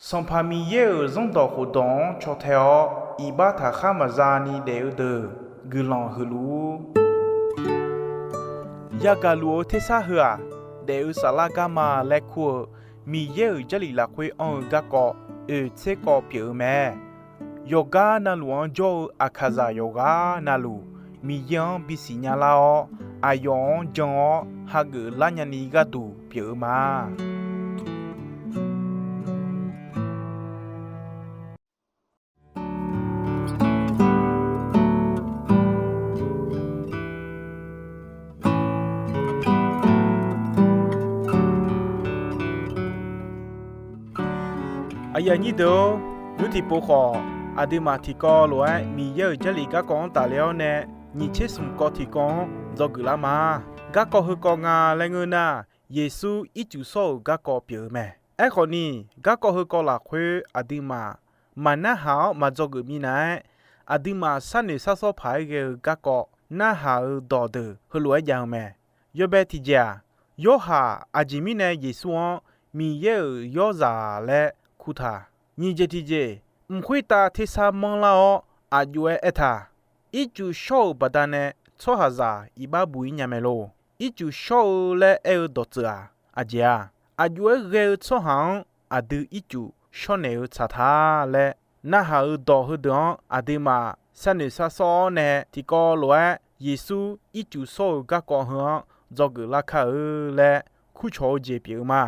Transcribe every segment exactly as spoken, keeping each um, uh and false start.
Sanqpaq Miqyaer-euq zanrdawq khofdawq-anr caw tae-awr, iqbax taqkhar maqza ni daef-eu deuq guiqlanq huiq luf-ur. Yagaq luf-eu tersar heu-aq, daef-eu saflar garma laer kur-eu Miqyaer-euq Jarlif lafkhoer anr-eu garkawv oeq tser kawv pyeuf-eu mae. Yawqgar navluf-anr jawr-eu aqkaqzaq yawqghaq navluf, Miqyaer-anr bisiq nya lar-awr, aqyawf-anr jan-awr hageuf lar nyani gharduq pyeuf-eu ma. Aqyuif aqnyir deuq-or, nymr tiqpov khawf, aqduimaf tiqkawv lof-aer Miqyaer-euq Jarlif garkawv-anr tafler-awr nae, nyiq tser smq kawv tiqkawv-anr dzawgeuf lar ma. Garkawv heukawv nga laer ngeur nar, Yeqsur ircuf shawr-euq garkawv pyeuf-eu mae. Aerkhawf ni, garkawv heukawv lafkhoer aqduimaf maqnarhaq-awr maqdzawgeuf minav-aer, aqduimaf sharnoeq sharsawr paq-aer ghae-eu garkawv narhaq-eu dawqdeuq heulof-aer jav-eu mae. Yawbae tiqjeq-aq, Yorhaq aqjeq mirnae Yeqsur-anr Miqyaer-euq Yawrzaq laer kurtaq. Nyiq jeq tiqjeq, mq khoertav tersar manrlar-awr aq jov-aer aertaq, Ircuf shawr-euq baqdanae tsawrhaqzaq iqbax buq-ir nya mae lor. Ircuf shawr-eu laer aer-eu dawqtsuif-aq, aqjeq-aq, aq jov-aer ghae-eu tsawrhaq-anr aqdui ircuf shawrnaeq-eu tsaq ta laer narhaq-euq dawq heudeuq-anr aqduimaf sharnoeq sharsawr-awr nae tiqkawv lof-aer Yeqsur ircuf shawr-euq garkawv heu-anr dzawgeuf lar kar-eu laer kurcawq-eu jeq pyeuf-eu ma.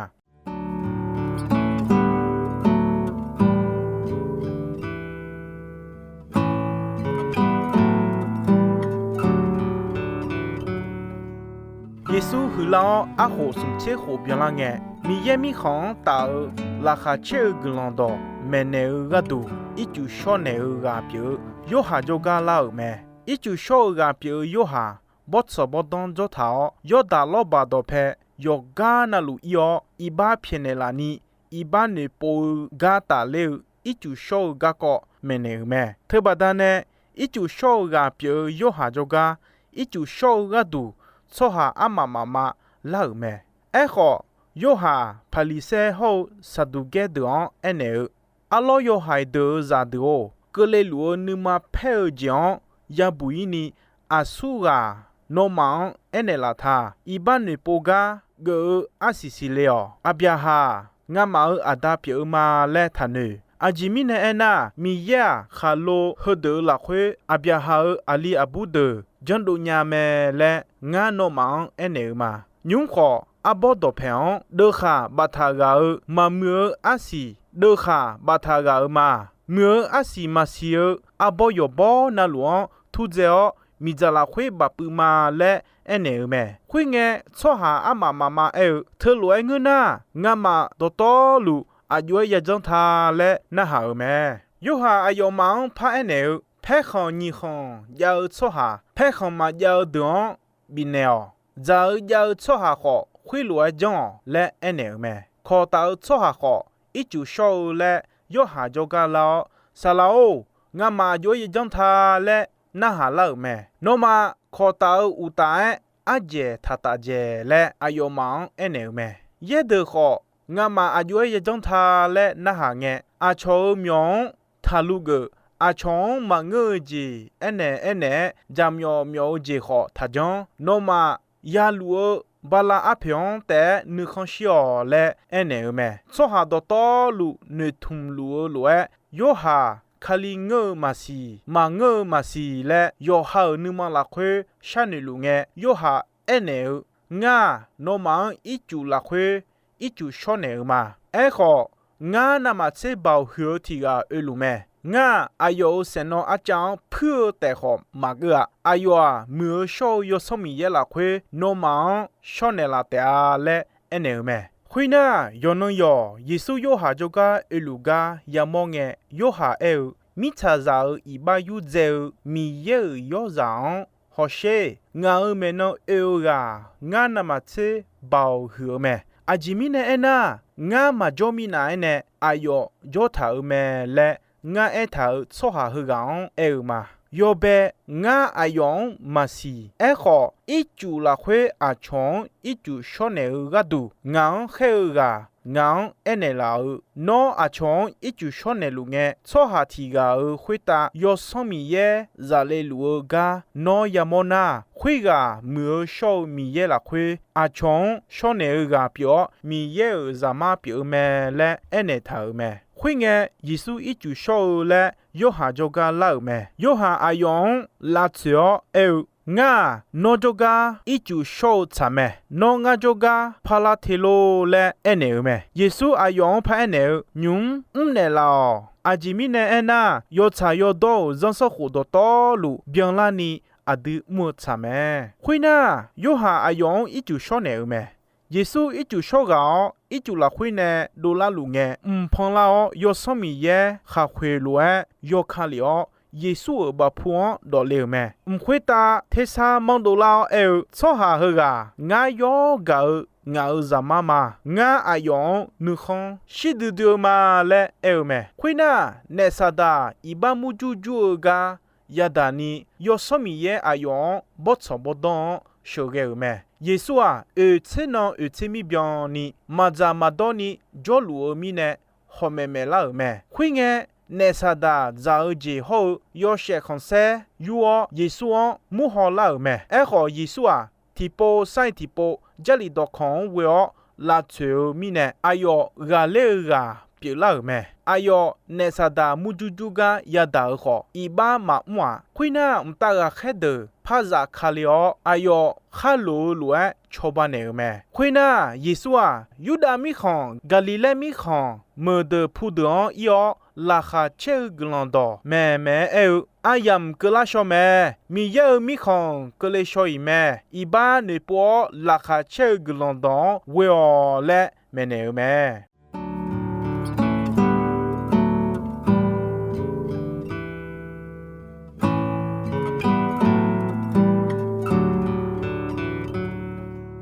Yeqsur huiqlar-awr arkhof smq tser khof byanlar ngae, Miqyaer Mirkhanq-anr taf-eu laqkhaq caer-eu guiqlanq dawq maeqnaeq-eu gharduq, ircuf shawrnaeq-eu ghaq pyeuf-eu Yorhaq jawrgar lar-euq mae. Ircuf shawr-eu ghaq pyeuf-eu Yorhaq, bawrtsanq bawrdanr jawr taq-awr, Yawrdaq lawrbaq dawqpae yawqgar navluf ir-awr, iqbax pyaeqnaeq laf ni, iqbax noeqpov-eu gar tafler-eu ircuf shawr-eu garkawv maeqnaeq-euq mae. Teubaqda nae, ircuf shawr-eu ghaq pyeuf-eu Yorhaq jawrgar, ircuf shawr-eu gharduq tsawrhaq armaf mafma lar-euq mae. Aerkhawf, Yorhaq Paqliqsaer hawr-eu Saqduqgaer deuq-anr aernaeq-eu, Arlawr yawhaiq deuq-euq zaqdeuq-or, keuvle luf-eu nuima paer-eu jeq-anr yabuq-ir ni, aqsur ghaq nawmaf-anr aernaeq laf ta. Iqbax noeqpov gar geuf-eu arsiq siqle-awq. Aqbyaqhaq-aq, ngamaf-euq aqda pyeuf-eu ma laer taqnoeq. Aqjeq mirnae aernar, Miqyaer-aq, khaqlo heudeuq-euq lafkhoer Aqbyaqhaq-euq aqli aqbur deuq janrdov nya mae laer ngar nawmaf-anr aernaeq-eu ma. Nymr khawf, arbawr dawqpaeq-anr deuvkhaq baftaq ghaq-eu maqmuiq-eu arsiq, deuvkhaq baftaq ghaq-euq ma. Muiq-eu arsiq maqsiq-eu arbawr yawqbawr navluf-anr turdzae-awr, miqdzaq lafkhoer bafpuiv ma laer aernaeq-eu mae. Khoerngae, tsawrhaq armaf mafma aer-eu, Teulof-aer ngeur nar, ngamaf dawqtawvluf aq jov-aer yajanr ta laer narhaq-euq mae. Yorhaq aqyawfmaf-anr paraer naeq-eu, Paerkhanq nyiq khanq jav-eu tsawrhaq paerkhanq maqjav-eu deuq-anr bifnaeq-awq. Dzaq-eu jav-eu tsawrhaq khawf, khoerlof-aer janr-awq laer aernaeq-euq mae. Kawqtaf-eu tsawrhaq khawf, ircuf shawr-eu laer Yorhaq jawrgar lar-awr, Saqlaq-or, ngamaf aq jov-aer yajanr ta laer narhaq lar-euq mae. Nawmaf kawqtaf-eu uqtaf-aer ardzaeq taqtaf dzaeq laer aqyawfmaf-anr aernaeq-eu mae. Yaerdeuq khawf, ngamaf aq jov-aer yajanr ta laer narhaq ngae, aqcawq-euq myawq-anr taqlu geuf. Aqcawq-anr maqngeur-eu jeq aernaeq aernaeq-aer, jaqmyawf myawf-eu jeq khawf taqjanr. Nawmaf yaluf-eu bala arpoeq-anr taef-aer nuikhanr shir-awq laer aernaeq-eu mae. Tsawrhaq dawqtawvluf noeqtmq luf-eu lof-aer, Yorhaq Kali ngeur-eu maqsiq, maqngeur-eu maqsiq laer yawqha-euq nuima lafkhoer sharnoeq luf ngae, Yorhaq aernaeq-eu, Ngar-aq, nawmaf-anr ircuf lafkhoer ircuf shawrnaeq-eu ma. Aerkhawf, ngar navmaqtser baoq huiq-eu tiq ghaq oeluf mae. Ngar-aq, aqyawf-euq saeqnawv arcav-anr puir-eu taef khawf maqgeur-a. Aqyawf-aq, muiq-eu shawr-eu Yawsanr Miqyaer lafkhoer nawmaf-anr shawrnaeq laf taef-a laer aernaeq-eu mae. Khoernar, yawqnan yawq Yeqsur Yorhaq jawrgar oeluf gar yamawr ngae, Yorhaq aer-eu, Mirtsaqzaq-euq iqbax yurdzae-eu Miqyaer-euq Yawrzaq-anr hawsher. Ngaq-euq maeqnan oe-eu ghaq ngar navmaqtser baoq huiq-eu mae. Aqjeq mirnae aernar, ngar maqjawr minav-aer nae aqyawf jawr taq-euq mae laer ngar aertaq-euq tsawrhaq heughaq-anr aer-eu ma. Yawbae, ngar aqyawf-anr maqsiq. Aerkhawf, ircuf lafkhoer aqcawq-anr ircuf shawrnaeq-eu gharduq, ngaq-anr khaer-eu ghaq ngaq-anr aernaeq laf-euq, Nawr aqcawq-anr ircuf shawr naeqluf ngae, tsawrhaq tiq ghaq-euq khoertav Yawsanr Miqyaer zaf leluf-eu gar nawr yamawr nar, khoerghaq muiq-eu shawr-eu Miqyaer lafkhoer, aqcawq-anr shawr naeq-eu ghaq pyeuf-awr, Miqyaer-euq Zaqmar pyeuf-eu mae laer aernaeq taq-euq mae. Khoerngae, Yeqsur ircuf shawr-eu laer Yorhaq jawrgar lar-euq mae. Yorhaq aqyawf-anr lavtsoeq-awr aer-eu, Ngar-aq, nawr jawrgar ircuf shawr-eu tsaq mae. Nawr ngar jawrgar parlar te lor laer aernaeq-euq mae. Yeqsur aqyawf-anr paraer naeq-eu, Nymq-mr mrnaeq laf-awq. Aqjeq mirnae aernar, yawtsaq yawdawr-euq zanrsanrkhof dawqtawvluf byanlarni aqdui mr-eu tsaq mae. Khoernar, Yorhaq aqyawf-anr ircuf shawr naeq-euq mae. Yeqsur ircuf shawr ghaq-awr, ircuf lafkhoer nae dovlar luf ngae, mq pan lar-awr, Yawsanr Miqyaer khaqkhoeq lof-aer yawkaq lef-awr, Yeqsur-euq bafpu-anr dawf le-euq mae. Mq khoertav tersar manr dovlar-awr aer-eu, Tsawrhaq heughaq ngar yawr gaq-eu ngaq-euq Zaqmar ma. Ngar aqyawf-anr nuikhanr shir duidui-eu ma laer aer-eu mae. Khoernar, naef Saqdaq iqbax murjur jur-eu gar yadaq ni, Yawsanr Miqyaer aqyawf-anr bawrtsanq bawrdanr-anr sheuqghae-euq mae. Yeqsur-aq, oeq tser nan oeq tser mir byan ni, maqdzaq maqdawr ni jawrluf-eu mirnae, hawq maeqmaeq lar-euq mae. Khoerngae, naef Saqdaq dzaq-eu jeq hawr-eu yawshaef khanqsaer yur-awr, Yeqsur-anr murhaw lar-euq mae. Aerkhawf, Yeqsur-aq, tiqpov sar-iq tiqpov Jarlif dawqkawq-anr ghoe-awr lavtsoeq-eu mirnae, aqyawf ghaqler-eu ghaq pyeuflar-euq mae. Aqyawf naef Saqdaq murjur jur gar yadaq-eu khawf, iqbax maqmr-aq. Khoernar, mqtav ghaqkhaer deuq par zafkale -awr, aqyawf khar loq-eu lof-aer cawba naeq-euq mae. Khoernar, Yeqsur-aq, Yurdav mirkhanq, Gaqliqlaer mirkhanq, meuqdeuq pudeuq-anr ir-awr, laqkhaq caer-eu guiqlanq dawq maeqmaeq-aer aer-eu, Aryamq keuvlar shaw mae. Miqyaer-euq mirkhanq keuvle shaw-iq mae. Iqbax noeqpov-awr, laqkhaq caer-eu guiqlanq dawq-anr ghoe-awq laer maeqnaeq-eu mae.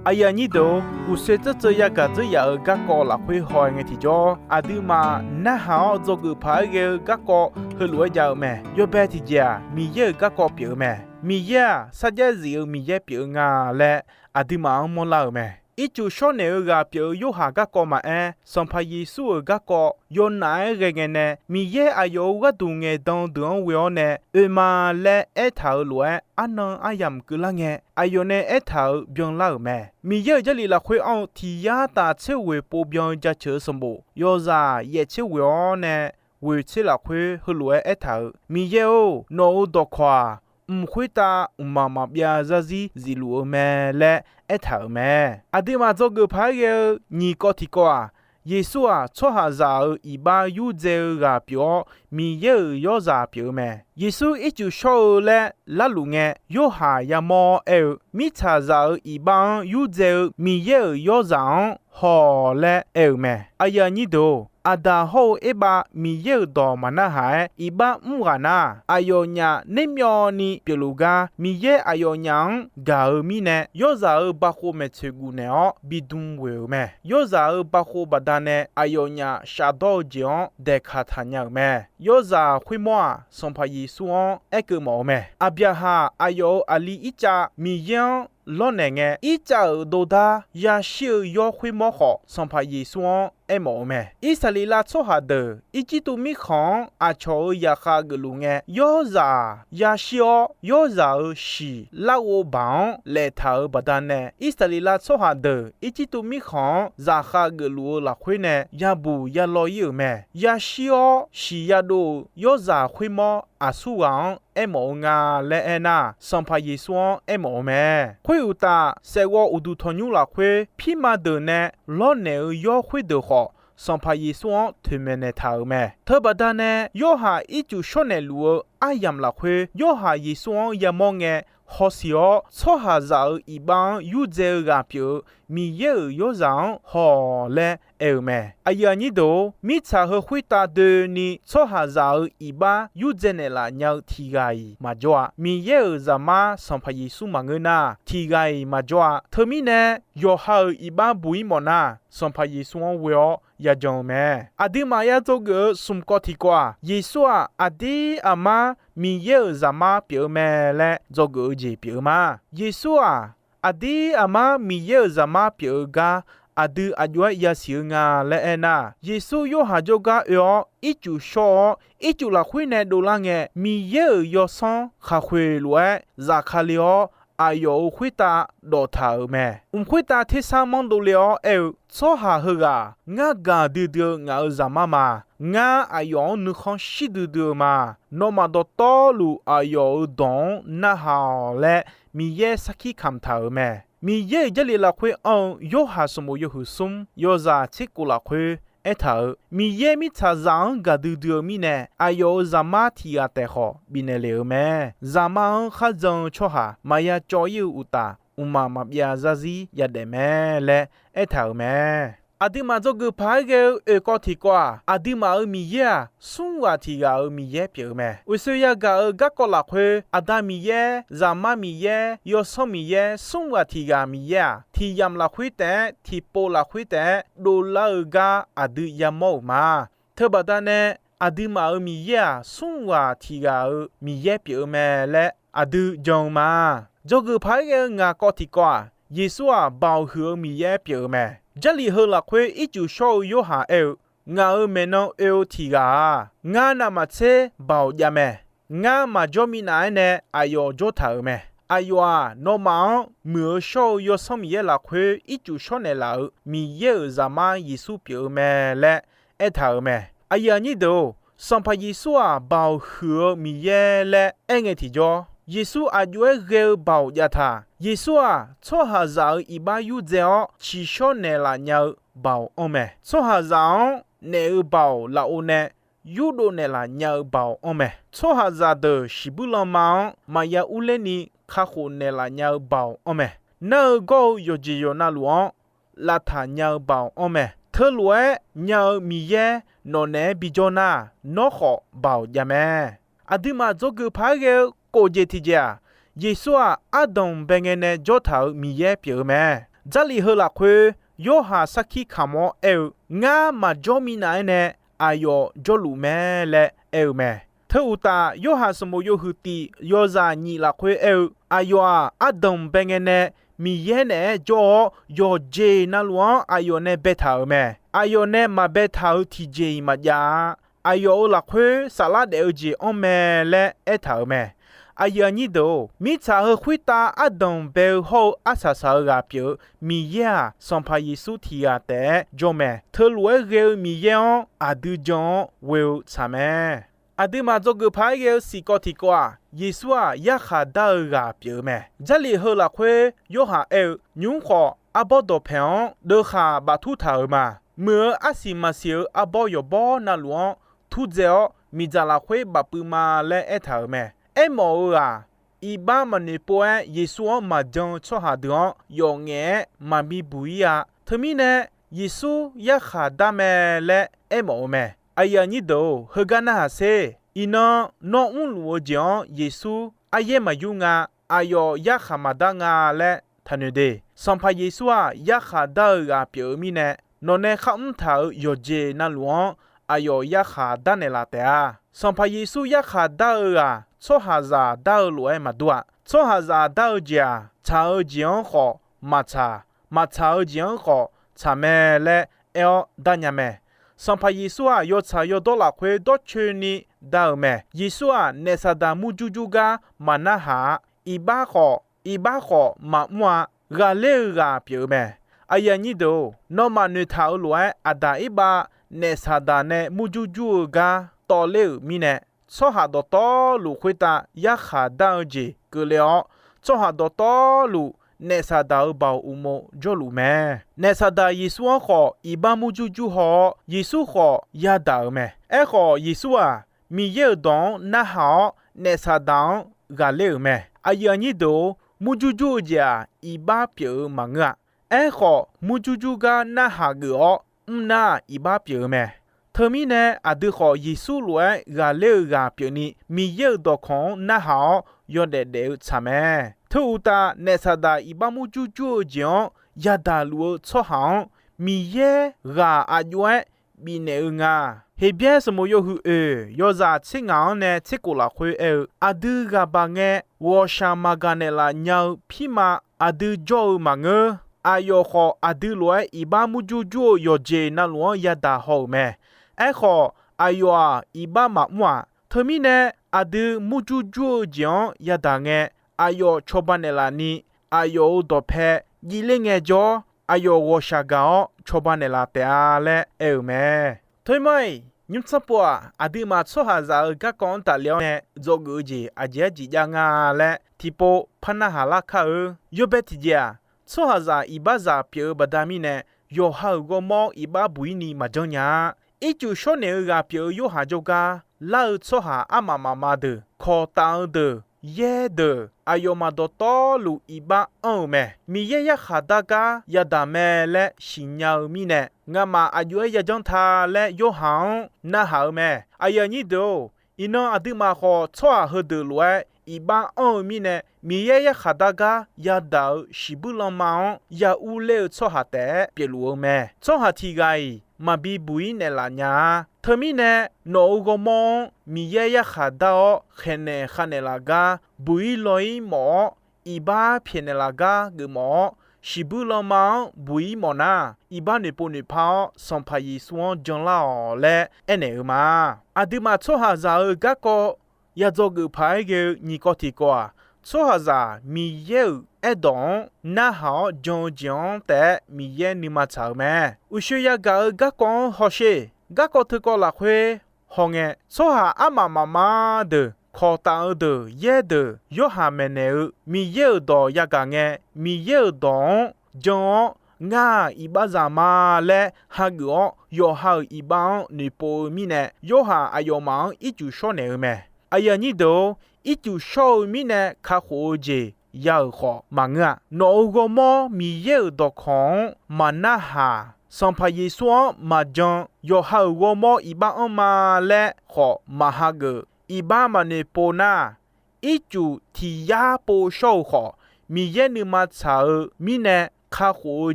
Aqyuif aqnyir deuq-or, uqshoe tseuv tseuv yagaq dzeur yaf-euq garkawv lafkhoer haw-aer ngae tiqjawr, aqduimaf narhaq-awr dzawgeuf paq-aer ghae-eu garkawv heulof-aer jav-eu mae. Yawbae tiqjeq-aq, Miqyaer-euq garkawv pyeuf-eu mae. Miqyaer-aq, sarjax zif-eu Miqyaer pyeuf-eu nga laer aqduimaf-anr mawrlar-euq mae. Ircuf shawr naeq-eu ghaq pyeuf-eu Yorhaq garkawv maqaer, Sanqpaq Yeqsur-euq garkawv yawnaf-aer ghae ngae nae, Miqyaer aqyawf-euq gharduq ngaeqdan deuq-anr ghoe-awr nae oe ma laer aertaq-euq lof-aer, arnan aryamq keuvlar ngae, aqyawf nae aertaq-euq byanlar-euq mae. Miqyaer-euq Jarlif lafkhoer anr-eu tiq yar taf tser ghoeq pov byan-eu jaceuq-eu sanqbof yawzaq yaef tser ghoeq-awr nae ghoeq tser lafkhoer heulof-aer aertaq-euq, Miqyaer-or, nawq-euq dawqkawq-aq, mq khoertav mqmaq maqbyav zarzir zifluf-eu mae laer aertaq-euq mae. Aqduimaf dzawgeuf paq-aer ghae-eu nyiq kawv tiq kawv-aq, Yeqsur-aq, tsawrhaqzaq-euq iqbax yurdzae-eu ghaq pyeuf-awr, Miqyaer-euq yawrzaq pyeuf-eu mae. Yeqsur ircuf shawr-eu laer larluf ngae, Yorhaq yamawr-awr aer-eu, Mirtsaqzaq-euq iqbax-anr yurdzae-eu Miqyaer-euq yawrzaq-anr haw-awq laer aer-eu mae. Aqyuif aqnyir deuq-or, Aqdaq hawr-eu Erbav Miqyaer-euq dawq maqnarhaq-aer iqbax mr ghaq nar, aqyawfnyaf nermyawvni pyeufluf gar Miqyaer aqyawfnyaf-anr gaq-eu mirnae, yawrzaq-euq bav khov maeqtsoeq guf naeq-awr bidm ghoeq-euq mae. Yawrzaq-euq bav khov baqdanae aqyawfnyaf shafdawr-eu jeq-anr daeqkaq taqnya-euq mae. Yawrzaq khoermawr-aq, Sanqpaq Yeqsur-anr aerkeuv mawf-eu mae. Aqbyaqhaq aqyawf-euq aqli Irtsav Miqyaer-anr lawrnaeq ngae, Irtsav-euq dovdar yashir-eu yawr khoermawr khawf, Sanqpaq Yeqsur-anr aermawf-eu mae. Irsaqleqlav tsawrhaq deuq Irjirtuv mirkhanq-anr aqcawq-euq zaqkhav geufluf ngae, yawrzaq yashir-awr, yawrzaq-euq shiq larghov baq-anr laeftaq-euq baqdanae, Irsaqleqlav tsawrhaq deuq Irjirtuv mirkhanq-anr zaqkhav geufluf-eu lafkhoer nae yabuq yalaw ir-euq mae. Yashir-awr shiq yadov-euq yawrzaq khoermawr aqsurghaq-anr aermawf-eu nga laer aernar, Sanqpaq Yeqsur-anr aermawf-eu mae. Khoeruqtaf, saefghawv uqduq tanqnymr lafkhoer pirma deuq nae lawrnaeq-eu yawr khoerdeuq khawf, Sanqpaq Yeqsur-anr toeqmaeq naeqtaq-euq mae. Teubaqda nae Yorhaq ircuf shawrnaeq luf-eu aryamq lafkhoer, Yorhaq Yeqsur-anr yamawr ngae hawsiq-awr, tsawrhaqzaq-euq iqbax-anr yurdzae-eu ghaq pyeuf-eu Miqyaer-euq yawrzaq-anr haw-awq laer aer-eu mae. Aqyuif aqnyir deuq-or, mirtsaq heu khoertav doeni tsawrhaqzaq-euq iqbax yurdzae naeqlaf nya-eu tiq ghaq-iq maqjawr-a. Miqyaer-euq Zaqmar Sanqpaq Yeqsur maqngeur nar, tiq ghaq-iq maqjawr-a. Teumirnae, yawqha-euq iqbax buq-ir mawfnar, Sanqpaq Yeqsur-anr ghoe-awr yajan-eu mae. Aqduimaf ya dzawgeuf-eu smq kawv tiq kawv-aq, Yeqsur-aq, aqdir aqmar Miqyaer-euq Zaqmar pyeuf-eu mae laer dzawgeuf-eu jeq pyeuf-eu ma. Yeqsur-aq, aqdir aqmar Miqyaer-euq Zaqmar pyeuf-eu gar aqdui aqjox-aer yasiq-eu nga laer aernar, Yeqsur Yorhaq jawrgar oe-awr ircuf shawr-awr, ircuf lafkhoer nae dovlar ngae, Miqyaer-euq Yawsanr khaqkhoeq lof-aer zafkale-awr, aqyawf-euq khoertav dawqtaq-euq mae. Mq khoertav tersar manr dovle-awr aer-eu, Tsawrhaq heughaq ngar gaqdui dui-eu ngaq-euq Zaqmar ma. Ngar aqyawf-anr nuikhanr shir duidui-eu ma. Nawmaf dawqtawvluf aqyawf-euq dawq-anr narhaq-awq laer Miqyaer sarkir kamq taq-euq mae. Miqyaer-euq Jarlif lafkhoer anr-eu Yorhaq sanqbof yawhuiq smr yawzaq tser kof lafkhoer aertaq-euq, Miqyaer mirtsaqzaq-anr gaqdui dui-eu mirnae, aqyawf-euq Zaqmar tiq ghaq taef khawf bifnaeq le-euq mae. Zaqmar-anr kharjan-eu tsawrhaq maqya cawv-ir-eu uqtaf, mqmaq maqbyav zarzir yadaef mae laer aertaq-euq mae. Aqduimaf dzawgeuf paq-aer ghae-eu oeq kawv tiq kawv-aq, aqduimaf-euq Miqyaer-aq, smr ghaq tiq ghaq-euq Miqyaer pyeuf-eu mae. Uqshoe yagaq-euq garkawv lafkhoer, Aqda Miqyaer, Zaqmar Miqyaer, Yawsanr Miqyaer, smr ghaq tiq ghaq Miqyaer-aq, tiq yamq lafkhoer taef-aer, tiqpov lafkhoer taef-aer dovlar-eu gar aqdui yamawr-euq ma. Teubaqda nae aqduimaf-euq Miqyaer-aq, smr ghaq tiq ghaq-euq Miqyaer pyeuf-eu mae laer aqdui jan-eu ma. Dzawgeuf paq-aer ghae-eu ngaq kawv tiq kawv-aq, Yeqsur-aq, Baoq huiq-eu Miqyaer pyeuf-eu mae. Jarlif heu lafkhoer ircuf shawr-eu Yorhaq aer-eu, Ngaq-euq maeqnan oe-eu tiq ghaq-aq, ngar navmaqtser Baoq jav mae. Ngar maqjawr minav-aer nae aqyawf jawr taq-euq mae. Aqyawf-aq, nawmaf-anr muiq-eu shawr-eu Yawsanr Miqyaer lafkhoer ircuf shawr naeqlaf-euq Miqyaer-euq Zaqmar Yeqsur pyeuf-eu mae laer aertaq-euq mae. Aqyuif aqnyir deuq-or, Sanqpaq Yeqsur-aq, Baoq huiq-eu Miqyaer laer aerngae tiqjawr, Yeqsur aq jov-aer ghae-eu Baoq jav taq. Yeqsur-aq, tsawrhaqzaq-euq iqbax yurdzae-awr tsiqshawr naeqlaf nya-eu Baoq anr mae. Tsawrhaqzaq-anr naef-eu Baoq lafov nae yurdov naeqlaf nya-eu Baoq anr mae. Tsawrhaqzaq deuq shiqbuir lanma-anr maqya urler ni kakhof naeqlaf nya-eu Baoq anr mae. Nar-eu gawr-eu yawqjeq yawqnavluf-anr lavtaq nya-eu Baoq anr mae. Teulof-aer nya-eu Miqyaer nawq naeq-aer bijawr nar, nawr khawf Baoq jav mae. Aqduimaf dzawgeuf paq-aer ghae-eu kof jeq tiqjeq-aq, Yeqsur-aq, ardanq bae ngae nae jawr taq-euq Miqyaer pyeuf-eu mae. Jarlif heu lafkhoer Yorhaq sarkir kamq-awr aer-eu, Ngar maqjawr minav-aer nae aqyawf jawrluf mae laer aer-eu mae. Teu uqtaf, Yorhaq sanqbof yawhuiq tif yawzaq nyiq lafkhoer aer-eu, Aqyawf-aq, ardanq bae ngae nae Miqyaer naeq-aer jawr-awr, yawqjeq navluf-anr aqyawf nae baetaq-euq mae. Aqyawf nae maqbaetaq-euq tiqjeq-iq maqjav-a. Aqyawf-euq lafkhoer saflar daef-eu jeq anr mae laer aertaq-euq mae. Aqyuif aqnyir deuq-or, mirtsaq heu khoertav ardanq bae-eu hawr-eu arsaq saq-eu ghaq pyeuf-eu Miqyaer-aq, Sanqpaq Yeqsur tiq ghaq taef-aer jawr mae. Teulof-aer ghae-eu Miqyaer-anr aqdui jan-awr ghoe-eu tsaq mae. Aqduimaf dzawgeuf paq-aer ghae-eu siqkawv tiqkawv-aq, Yeqsur-aq, yarkhaq dar-eu ghaq pyeuf-eu mae. Jarlif heu lafkhoer Yorhaq aer-eu, Nymq-mr khawf, arbawr dawqpaeq-anr deuvkhaq baftur taq-euq ma. Muiq-eu arsiq maqsiq-eu arbawr yawqbawr navluf-anr turdzae-awr, miqdzaq lafkhoer bafpuiv ma laer aertaq-euq mae. Aermawf-eu-aq, iqbax maqnoeq pov-aer Yeqsur-anr maqjan-eu tsawrhaq deuq-anr yawf ngaef-aer maqbi buq-ir-a. Teumirnae, Yeqsur yarkhaq dar mae laer aermawf-eu mae. Aqyuif aqnyir deuq-or, heugar narhaq sher. Iqnan nawr mrluf-eu jeq-anr Yeqsur aryaer maqyur nga. Aqyawf yarkhaq maqdar nga laer taqnoeq de. Sanqpaq Yeqsur-aq, yarkhaq dar-eu ghaq pyeuf-eu mirnae, nawqnae kharmr taq-euq yawqjeq navluf-anr aqyawf yarkhaq darnaeq laf taef-a. Sanqpaq Yeqsur yarkhaq dar-eu ghaq tsawrhaqzaq dar-eu lof-aer maqdur-a. Tsawrhaqzaq dar-eu jeq-aq, tsaq-eu jeq-anr khawf maqtsaq, maqtsaq-eu jeq-anr khawf tsaq mae laer aer-awr darnya mae. Sanqpaq Yeqsur-aq, yawtsaq yawdawr lafkhoer dawrcoeni dar-eu mae. Yeqsur-aq, naef Saqdaq murjur jur gar maqnarhaq-a. Iqbax khawf, iqbax khawf maqmr-a. Ghaqler-eu ghaq pyeuf-eu mae. Aqyuif aqnyir deuq-or, nawmaf noeqtaq-euq lof-aer Aqdaq Irbav naef Saqdaq nae murjur jur-eu gar tawvler-euq mirnae, tsawrhaq dawqtawvluf khoertav yarkhaq dar-eu jeq keuvle-awr, tsawrhaq dawqtawvluf naef Saqdaq-euq baoq uqmov jawrluf mae. Naef Saqdaq Yeqsur-anr khawf iqbax murjur jur haw-awr, Yeqsur khawf yadaq-euq mae. Aerkhawf, Yeqsur-aq, Miqyaer-euq dawq-anr narhaq-awr, naef Saqdaq-anr ghaqler-euq mae. Aqyuif aqnyir deuq-or, murjur jur-eu jeq-aq, iqbax pyeuf-eu maqngeur-a. Aerkhawf, murjur jur gar narhaq geuf-awr mrnar-aq, iqbax pyeuf-eu mae. Teumirnae, aqdui khawf Yeqsur lof-aer ghaqler-eu ghaq pyeufni, Miqyaer-euq dawqkawq-anr narhaq-awr yawdaef daef-eu tsaq mae. Teu uqtaf, naef Saqdaq iqbax murjur jur-eu jeq-anr yadaq luf-eu tsawrhaq-anr, Miqyaer ghaq aq jov-aer bifnaeq-eu nga. Heqbyaer sanqbof yawhuiq oeq yawzaq tser ngaq-anr nae tser kof lafkhoer aer-eu, aqdui ghaq baq ngae, ghawqshaq maqgaq naeqlaf nya-eu pirma aqdui jawr-eu maqngeur. aqyawf khawf aqdui lof-aer iqbax murjur jur-eu yawqjeq navluf-anr yadaq haw-euq mae. Aerkhawf, aqyawf-aq iqbax maqmr-aq. Teumirnae, aqdui murjur jur-eu jeq-anr yadaq ngae, aqyawf cawba naeqlaf ni, aqyawf-euq dawqpae jivler ngaejawr, aqyawf ghawqshaq gaq-awr cawba naeqlaf taef-a laer aer-euq mae. Teumirmar-iq, nymrtsanr pov-aq, aqduimaf tsawrhaqzaq-euq garkawv-anr tafle-awr nae dzawgeuf-eu jeq aqjeq-aer jeq jav nga laer tiqpov par narhaq lar kar-eu. Yawbae tiqjeq-aq, tsawrhaqzaq iqbaxzaq pyeuf-eu baqda mirnae, yawqha-euq ghawrmawr iqbax buq-ir ni maqjan nya-a. Ircuf shawr naeq-eu ghaq pyeuf-eu Yorhaq jawrgar lar-eu tsawrhaq armaf mafma deuq, kawq taf-eu deuq, yaer deuq, aqyawfmaf dawqtawvluf iqbax anr-eu mae. Miqyaer yarkhaq dar gar yadaq mae laer siqnya-eu mirnae, ngamaf aqjox-aer yajanr ta laer Yorhaq-anr narhaq-eu mae. Aqyuif aqnyir deuq-or, iqnan aqduimaf khawf tsawrhaq heudeuq lof-aer iqbax anr-eu mirnae, Miqyaer yarkhaq dar gar yadaq-euq shiqbuir lanma-anr ya urler-eu tsawrhaq taef-aer pyeufluf-eu mae. Tsawrhaq tiq ghaq-iq maqbi buq-ir naeqlaf nya-a. Teumirnae, nawq-euq ghawrmawr-anr Miqyaer yarkhaq dar-awr khaeqnaeq khavnaeq laf gar buq-ir law-ir mawf-awr, iqbax pyaeqnaeq laf gar geufmawf-awr, shiqbuir lanma-anr buq-ir mawf nar, iqbax noeqpov noeqpar-awr Sanqpaq Yeqsur-anr janlar-awq laer aernaeq-eu ma. Aqduimaf tsawrhaqzaq-euq garkawv ya dzawgeuf paq-aer ghae-eu nyiq kawv tiq kawv-aq, tsawrhaqzaq Miqyaer-euq aerdawq-anr narhaq-awr jan-eu jeq-anr taef-aer Miqyaer nuima tsaq-eu mae. Uqshoe yagaq-eu garkawv-anr hawsher. Garkawv teukawv lafkhoer hawngae, tsawrhaq armaf mafma deuq, kawq taf-eu deuq, yaer deuq, Yorhaq maeqnaeq-eu Miqyaer-euq dawq yagaq ngae, Miqyaer-euq dawq-anr jan-awr, Ngar-aq iqbaxzaq ma laer hageuf-awr, yawqha-euq iqbax-anr noeqpov-eu mirnae, Yorhaq aqyawfmaf-anr ircuf shawr naeq-eu mae. Aqyuif aqnyir deuq-or, ircuf shawr-eu mirnae kakhof-eu jeq ya-euq khawf maqngeur-a. Nawq-euq ghawrmawr Miqyaer-euq dawqkawq-anr maqnarhaq, Sanqpaq Yeqsur-anr maqjan, yawqha-euq ghawrmawr iqbax anrma laer khawf maqhageuf, iqbax maqnoeqpov nar, ircuf tiq yar pov shawr-euq khawf, Miqyaer nuima tsaq-eu mirnae kakhof-eu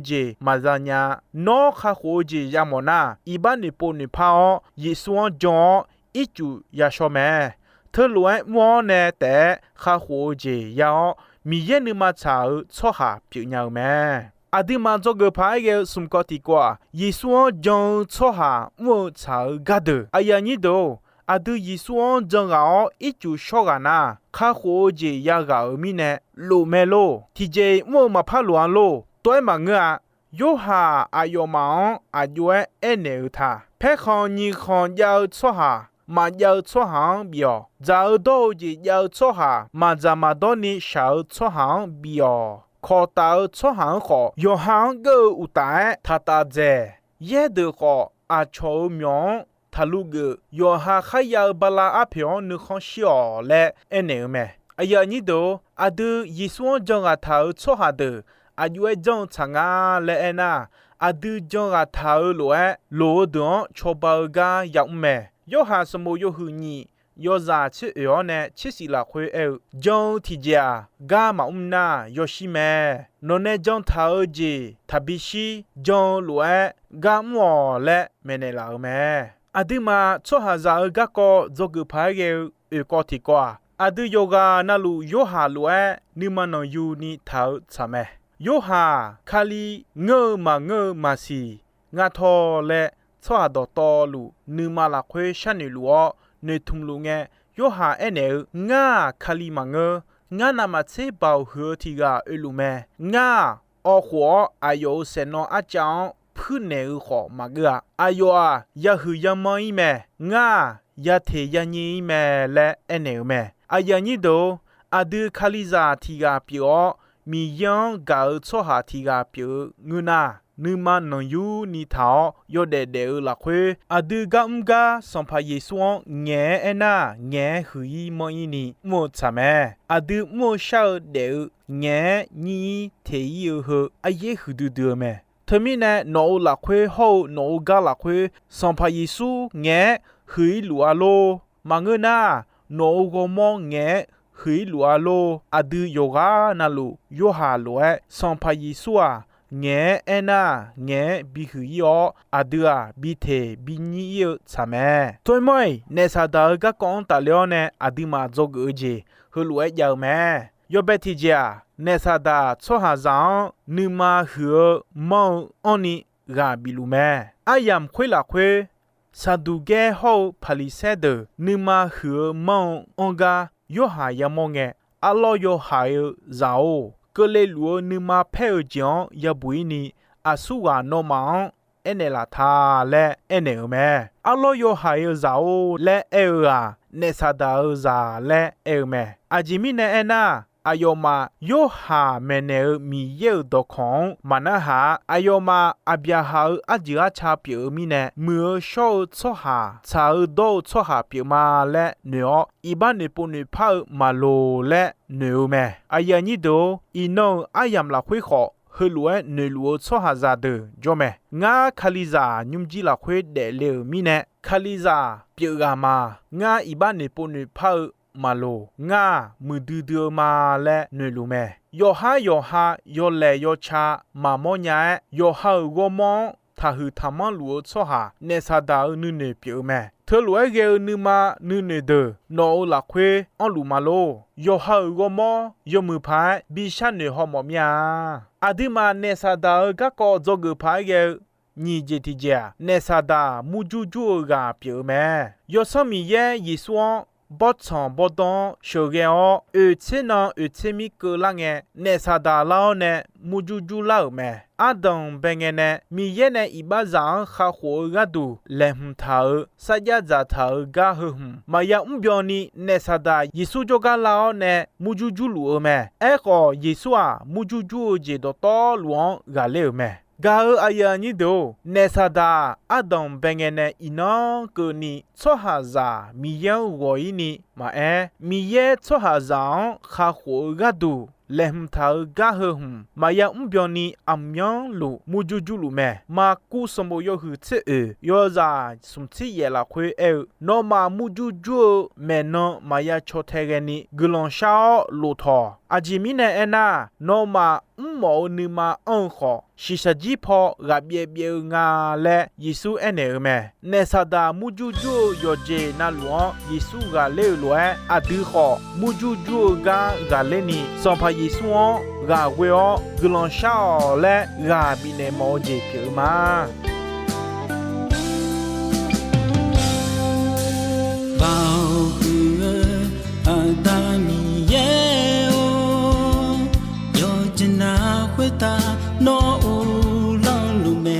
jeq maqza nya. Nawr kakhof-eu jeq yamawf nar, iqbax noeqpov noeqpar-awr, Yeqsur-anr jan-awr ircuf yashawr mae. Teulof-aer mr-awr nae taef-aer kakhof-eu jeq ya-awr, Miqyaer nuima tsaq-euq tsawrhaq pyeufnya-eu mae. Aqduimaf dzawgeuf paq-aer ghae-eu smq kawv tiq kawv-aq, Yeqsur-anr jan-eu tsawrhaq mr-eu tsaq-eu gardeuq. Aqyuif aqnyir deuq-or, aqdui Yeqsur-anr jan ghaq-awr ircuf shawr ghaq nar, kakhof-eu jeq yaghaq-euq mirnae lof mae lor. Tiqjeq-iq mr-eu maqpar lof-a lor. Tov-aer maqngeur-a. Yorhaq aqyawfmaf-anr aqjox-aer aernaeq-eu ta, paerkhanq nyiq khanq jav-eu tsawrhaq maqjav-eu tsawrhaq-anr bif-awq. Dzaq-eu dawr-eu jeq jav-eu tsawrhaq maqdzaq maqdawr ni shaq-eu tsawrhaq-anr bif-awq. Kawq taf-eu tsawrhaq-anr khawf, yawqha-anr geur-eu uqtaf-aer taqtaf dzaeq. Yaer deuq khawf, aqcawq-euq myawq-anr taqluv geuf. Yawqha kharya-eu bala arpoeq-anr nuikhanr shir-awq laer aernaeq-eu mae. Aqyuif aqnyir deuq-or, aqdui Yeqsur-anr jan ghaq taq-euq tsawrhaq deuq aqjox-aer janr-eu tsaq nga laer aernar, aqdui jan ghaq taq-eu lof-aer loq-eu deuq-anr cawba-eu gar yamr mae. Yorhaq sanqbof yawhuiq nyiq yawzaq tser oeq-awr nae tser shif lafkhoer aer-eu, jan-eu tiqjeq-aq, gar maqmr nar yawshir mae. Nawqnae jan taq-eu jeq taqbi shir, jan-eu lof-aer gar mr-awq laer maeqnaeq laf-eu mae. Aqduimaf tsawrhaqzaq-euq garkawv dzawgeuf paq-aer ghae-eu oeq kawv tiq kawv-aq, aqdui yawqghaq navluf Yorhaq lof-aer nuima nanqyu ni taq-eu tsaq mae. Yorhaq, Kali ngeur-eu maqngeur-eu maqsiq ngar tawr laer, tsawrhaq dawqtawvluf nuima lafkhoer sharnoeq luf-awr noeqtmq luf ngae, Yorhaq aernaeq-eu, Ngar-aq Kali maqngeur. Ngar navmaqtser baoq huiq-eu tiq ghaq oeluf mae. Ngar-aq, awv khof-awr aqyawf-euq saeqnawv arcav-anr puirnaeq-eu khawf maqgeur-a. Aqyawf-aq, yahuiq yamanr-ir mae. Ngar-aq, yateq yanyiv-ir mae laer aernaeq-eu mae. Aqyuif aqnyir deuq-or, aqdui Kalizaq tiq ghaq pyeuf-awr, Miqyaer-anr gaq-eu tsawrhaq tiq ghaq pyeuf-eu ngeur nar, nuima nanqyur ni taq-awr yawdaef daef-eu lafkhoer, aqdui gar mr gar Sanqpaq Yeqsur-anr ngaeq-aer aernar, ngaeq-aer huiq-ir manr-ir ni mr-eu tsaq mae. Aqdui mr-eu shar-eu daef-eu ngaeq-aer nyir-ir teq-ir-eu heu aryaer huiqdui dui-eu mae. Teumirnae, nawq-euq lafkhoer hawr-eu nawq-euq gar lafkhoer Sanqpaq Yeqsur ngaeq-aer huiq-ir luf-a lor. Maqngeur nar, nawq-euq ghawrmawr ngaeq-aer huiq-ir luf-a lor. Aqdui yawqghaq navluf Yorhaq lof-aer Sanqpaq Yeqsur-aq, ngaeq-aer aernar, ngaeq-aer bihuiq-ir-awr, aqdui-aq, bi teq bi nyir-ir-eu tsaq mae. Tov-aer mawr-iq, naef saqdaq-eu garkawv-anr tafle-awr nae aqduimaf dzawgeuf-eu jeq heulof-aer jav-eu mae. Yawbae tiqjeq-aq, naef Saqdaq tsawrhaqzaq-anr nuima huiq-eu manr-eu anrni ghaq bif luf mae. Aryamq khoer lafkhoer, Saqduqgaer hawr-eu Paqliqsaer deuq nuima huiq-eu manr-eu anr gar Yorhaq yamawr ngae, Arlawr yawhaiq-eu zaq-or, keuvle luf-eu nuima paer-eu jeq-anr yabuq-ir ni, aqsurghaq nawmaf-anr aernaeq laf ta laer aernaeq-euq mae. Arlawr yawhaiq-eu zaq-or laer aer-eu-aq, naef Saqdaq-eu zaq laer aer-eu mae. Aqjeq mirnae aernar, aqyawfmaf Yorhaq maeqnaeq-eu Miqyaer-euq dawqkawq-anr maqnarhaq-a. Aqyawfmaf Aqbyaqhaq-euq arjeuq arca pyeuf-eu mirnae, muiq-eu shawr-eu tsawrhaq, tsaq-eu dawr-eu tsawrhaq pyeuf ma laer noeq-awr, iqbax noeqpov noeqpar-eu maqloq laer noeq-eu mae. Aqyuif aqnyir deuq-or, iqnan-euq aryamq lafkhoer khawf, heulof-aer noeqluf-eu tsawrhaqzaq deuq jawr mae. Ngar Kalizaq nymrjir lafkhoer daefle-euq mirnae, Kalizaq pyeuf ghaq ma. Ngar iqbax noeqpov noeqpar-eu maqloq. Ngar-aq, muiqdui dui-eu ma laer noeqluf mae. Yawqhar yawqha yawlaeq yawca maqmawr nya-aer, yawqha-euq ghawrmawr-anr taqhuiq taqmanr luf-eu tsawrhaq, naef Saqdaq-euq nuinoeq pyeuf-eu mae. Teulof-aer ghae-eu nuima nuinoeq deuq nawq-euq lafkhoer anrluf ma lor. Yawqha-euq ghawrmawr yawmuiq paq-aer bi sharnoeq haw mawf mir-a. Aqduimaf naef Saqdaq-euq garkawv dzawgeuf paq-aer ghae-eu nyiq jeq tiqjeq-aq, naef Saqdaq murjur jur-eu ghaq pyeuf-eu mae. Yawsanr Miqyaer Yeqsur-anr bawrtsanq bawrdanr-anr sheuqghae-awr, oeq tser nan oeq tser mir keuvlar ngae, naef Saqdaq lar-awr nae murjur jur lar-euq mae. Ardanq bae ngae nae Miqyaer nae iqbaxzaq-anr kakhof-eu gharduq laeqhmq taq-euq sarjax dzaqtaq-euq gar heu hmq maqya mrbyan ni, naef Saqdaq Yeqsur jawrgar lar-awr nae murjur jur luf-eu mae. Aerkhawf, Yeqsur-aq, murjur jur-eu jeq dawqtawvluf-anr ghaqler-euq mae. Gaq-euq aqyuif aqnyir deuq-or, naef Saqdaq ardanq bae ngae nae iqnan keuvni, tsawrhaqzaq Miqyaer-anr ghawq-ir ni maqaer, Miqyaer tsawrhaqzaq-anr kakhof-eu gharduq laeqhmq taq-euq gar heu hmq maqya mrbyan ni, aqmyanluf murjur jur luf mae. Maqkuv sanqbof yawhuiq tser oeq yawzaq smq tser yaef lafkhoer aer-eu, nawmaf murjur jur-eu maeqnan maqya caw tae ghaeni guiqlanq shar-awr lof tawq. Aqjeq mirnae aernar, nawmaf mrmawf-eu nuima anr-eu khawf, shiqshaq jir paw ghaqbyaev byaev-eu nga laer Yeqsur aernaeq-eu mae. Naef Saqdaq murjur jur-eu yawqjeq navluf-anr Yeqsur ghaqler-euq lof-aer, aqdui khawf murjur jur-eu gar ghaqler ni, Sanqpaq Yeqsur-anr ghaq ghoe-awr guiqlanq shar-awq laer ghaq bifnaeq mawf-eu jeq pyeuf-eu ma. Baoq huiq-eu Aqda Miqyaer-or, yawqjeq navluf khoertav nawr uvlanr luf mae.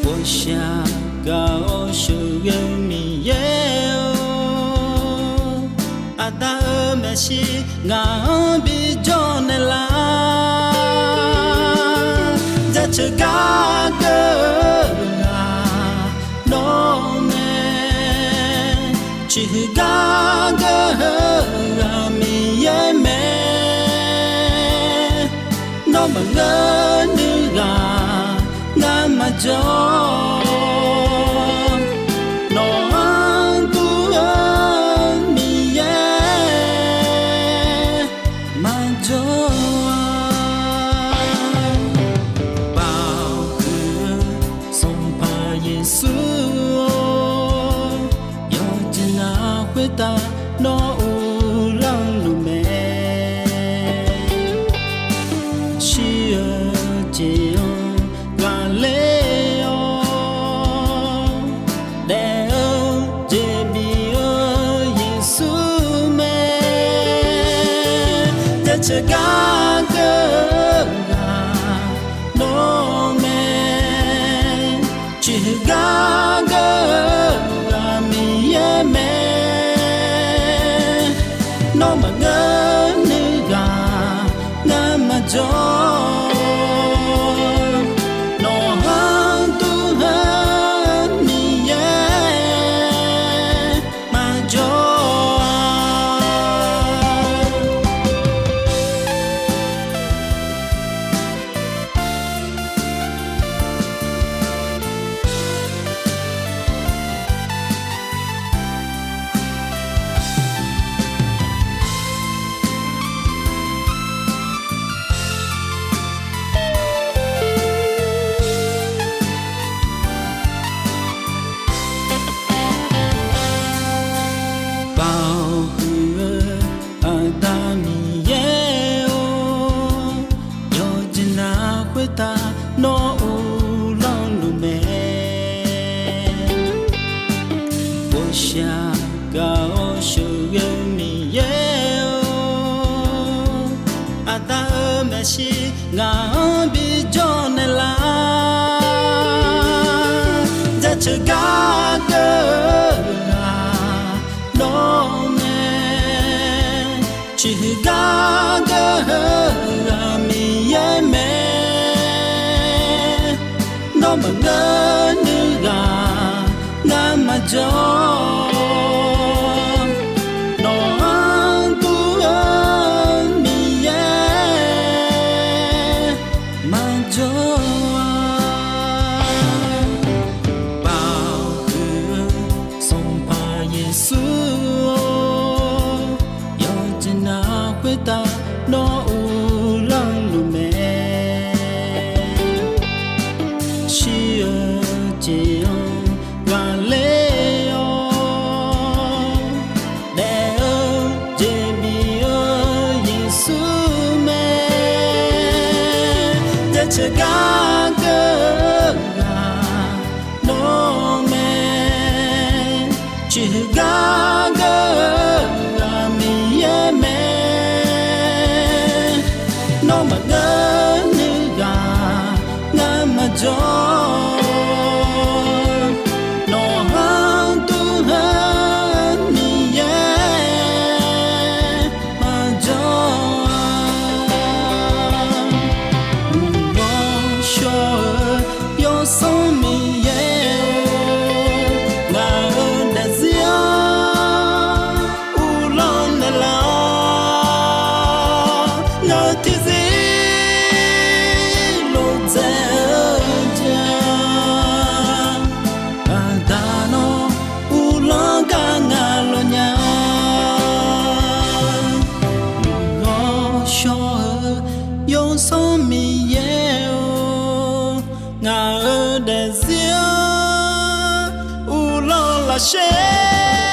Ghawqshaq gaq-awr sheuqghae-eu Miqyaer-or, Aqda-euq maeqshi ngaq-anr bijawr naeqlar. Jaceuq gar geur-eu ghaq nawr mae, ciqhuiq gar geur-eu ghaq Miqyaer mae. Nawr maqngeur nuiv ghaq ngar maqjawr, nawq-anr dur-eu Miqyaer maqjawr-a. Baoq huiq-eu Sanqpaq Yeqsur-or, yawqjeq navluf khoertav nawr uvlanr luf mae. Shir-eu jeq-anr ghaqler-awr, daef-eu jeq bif-eu Yeqsur mae. Jaceuq gar geur-eu ghaq nawr mae, ciqhuiq gar geur-eu ghaq Miqyaer mae. Nawr maqngeur nuiv ghaq ngar maqjawr, nawq-anr dur-eu Miqyaer maqjawr-a. Shaqgaq-awr sheuqghae-eu Miqyaer-or, aqda-euq maeqshi ngaq-anr bijawr naeqlar. Jaceuq gar geur-eu ghaq nawr mae, ciqhuiq gar geur-eu ghaq Miqyaer mae. Nawr maqngeur nuiv ghaq ngar maqjawr. Nawq-anr dur-eu Miqyaer maqjawr-a. Baoq huiq-eu Sanqpaq Yeqsur-or, yawqjeq nav khoertav nawr uvlanr luf mae. Shir-eu jeq-anr ghaqler-awr, daef-eu jeq bif-eu Yeqsur mae. Jaceuq gar geur-eu ghaq nawr mae, ciqhuiq gar geur-eu ghaq Miqyaer mae. Nawr maqngeur nuiv ghaq ngar maqjawr. Nawq-anr dur-eu Miqyaer maqjawr-a. Uqghawr shawr-eu Yawsanr Miqyaer-or, ngaq-euq daefzir-anr uvlanr naeqlar-awr, ngaq-euq tiqzir lof dzaeq-eu jeq-aq, aqda nawr uvlanr gar nga lawnya. Uqghawr shawr-eu Yawsanr Miqyaer-or, ngaq-euq daefzir-anr uvlanr lafsher.